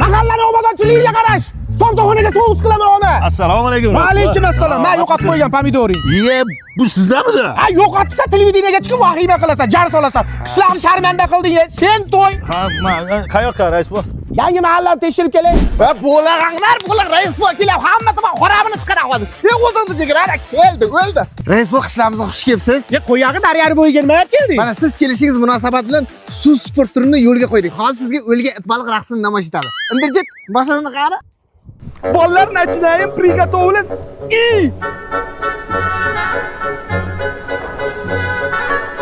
Mahallani obodonchiligiga qarash. Somsaxonaga sous qilaman ona. Assalomu alaykum. Va alaykum assalom. Men yo'qotib qo'ygan pomidoring. Ye, bu sizdamidi? Ha, yo'qotibsan, televideniyaga chiqib vahima qilasan, jar solasan. Qishloqni sharmanda qilding, sen to'y. Ha, men qayoqqa rais bu? Yangi mahallani tekshirib kelay. Va bo'lag'anglar, bo'lag' rais bu kelib hamma tomon xoramini chiqaradi hozir. E o'zingizni jigarara keldi, o'ldi. Rais bu qishlog'imizga xush kelibsiz. Ye, qo'yog'i daryani bo'yiga nima olib kelding? Mana siz kelishingiz munosabati bilan suv sport turini yo'lga qo'ydik. Hozir sizga o'lga it baliq raqsini namoyish etadi. Indirjit, boshini qani? Bolalar начинаем приготовились и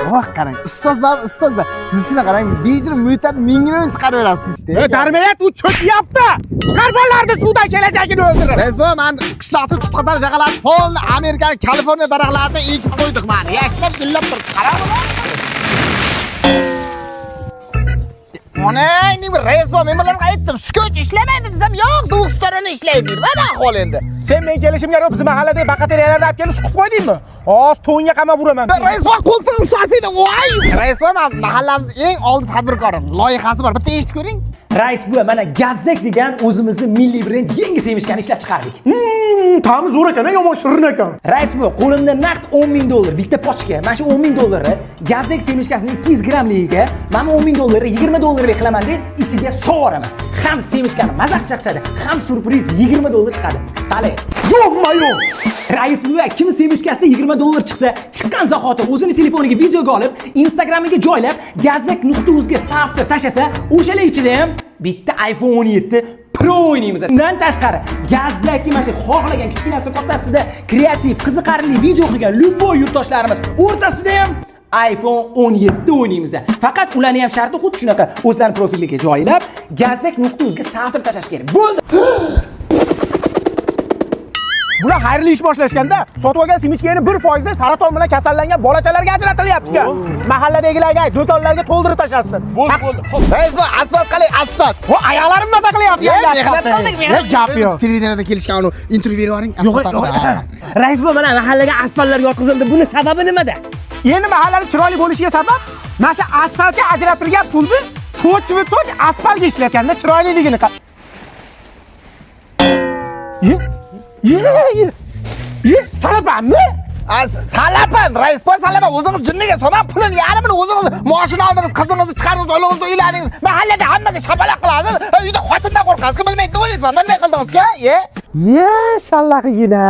Voh, qarang, ustozlar, ustozlar. Siz shuni qarang, bejir mutat mingini chiqarib berasiz ishda. E, darmelat u cho'kyapti. Chiqar bolalarni suvdan kelajagini o'ldirib. Rais bu man qishloqda tutqatar jag'alarni polni Amerika, Kaliforniya daraxtlarini ekib qo'ydik mana. Yashnab gullab turibdi. Qarang buni. Onang bir rais bu men bularga aytdim, skoch ishlamaydi desam, yo'q, do'stlarini ishlaydi. Mana ahvol endi. Sen men kelishimga yo'q, bizni mahalladagi baqateriyalarni olib kelib suqib qo'ydingmi? Hozir to'nga qamab uraman. Rais bu qo'ltig'im sasiydi, voy! Rais bu man mahallamiz eng oldi tadbirkori. Loyihasi bor. Bitta eshitib ko'ring. Rais buva, mana Gazak degan o'zimizni milliy brend yangi semishkani ishlab chiqardik. Ta'mi zo'r ekan, yomon shirin ekan. Rais buva, qo'limda naqd $10,000 bitta pochka. Mana shu $10,000 Gazak semishkasini 200 grammligiga, mana $10,000 $20 qilaman deb ichiga sovuraman. Ham semishkani mazaq chaqishadi, ham syurpriz $20 chiqadi. Qani? Yo'qma yo'q. Rais buva, kim semishkasida $20 chiqsa, chiqqan zahoti o'zini telefoniga videoga olib, Instagramiga joylab, gazak.uzga ga saftir tashlasa, o'shalar ichida ham bitta iPhone 17 Pro o'ynaymiz. Undan tashqari, Gazakki mana shu xohlagan kichkinasi kattasida kreativ, qiziqarli video qilgan любой yurtdoshlarimiz o'rtasida ham iPhone 17 o'ynaymiz. Faqat ularni ham sharti xuddi shunaqa o'zlari profiliga joylab, gazak.uzga ga saftir tashlash kerak. Bo'ldi. Bular xayrli ish boshlashganda sotib olgan simichkani 1% saraton bilan kasallangan bolachalarga ajratilyapti ekan. Mahalladagilarga, do'konlarga to'ldirib tashlasin. Bo'ldi, bo'ldi. Xo'p. Rais bu asfalt qalay, asfalt. O oyoqlarim maza qilyapti. E, mehnat qildik, mehnat. Gap yo'q. Televideniyadan kelishgan uni intervyu berib yuboring. Asfalt haqida. Rais buva, mana mahallaga asfaltlar yotqizildi. Buni sababi nimada? Endi mahallani chiroyli bo'lishiga sabab mana shu asfaltga ajratilgan pulni toch-toch asfaltga ishlatganda chiroyliligini Ye, ye, ye. Ye, salapanmi? Salapan, rais bu salapan. O'zingiz jinniga solmang, pulini yarmini o'zingiz moshina oldingiz, qizingizni chiqardingiz, o'g'lingizni uyladingiz. Mahallada hammaga shapaloq qilasiz. Uyda xotindan qo'rqasiz, bilmaydi nima o'ylaysiz? Bunday qildingiz-ku, ye? Ye, shallaqigina.